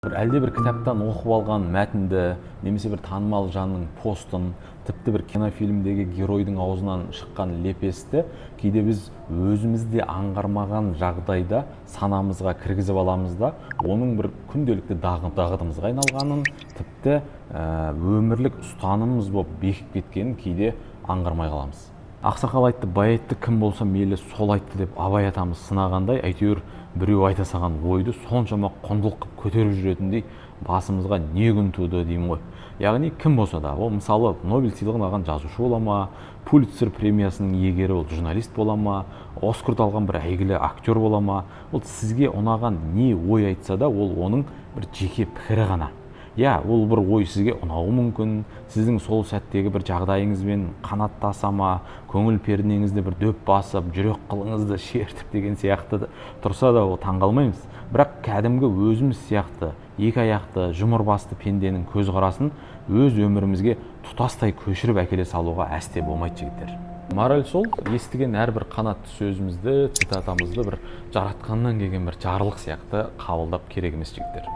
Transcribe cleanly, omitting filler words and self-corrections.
Бір әлде бір кітаптан оқып алған мәтінді немесе бір танымал жанның постын, тіпті бір кинофильмдегі геройдың аузынан шыққан лепесті кейде біз өзіміз де аңғармаған жағдайда санамызға кіргізіп аламыз да, оның бір күнделікті дағдымызға айналғанын, тіпті өмірлік ұстанымымыз болып бекіп кеткенін кейде аңғармай қаламыз. Ақсақал айтты, бай айтты, кім болса мейлі, сол айтты деп Абай атамыз сынағандай, әйтеуір біреу айта салған ойды соншама құндылық қылып көтеріп жүретіндей басымызға не күн туды деймін ғой. Яғни кім болса да, ол мысалы Нобель сыйлығын алған жазушы бола ма, Пулитцер премиясының иегері ол журналист бола ма, Оскарды алған бір әйгілі актер бола ма, ол сізге ұнаған не ой айтса да, ол оның бір жеке пікірі ғана. Иә, ол бір ой сізге ұнауы мүмкін, сіздің сол сәттегі бір жағдайыңызбен қанаттаса ма, көңіл пернеңізді бір дөп басып, жүрек қылыңызды шертіп деген сияқты тұрса да, ол таңғалмаймыз. Бірақ кәдімгі өзіміз сияқты екі аяқты жұмыр басты пенденің көзқарасын өз өмірімізге тұтастай көшіріп әкеле салуға әсте болмайды, жігіттер. Мораль сол: естіген әрбір қанатты сөзімізді, цитатамызды бір жаратқаннан келген бір жарлық сияқты қабылдап керек емес, жігіттер.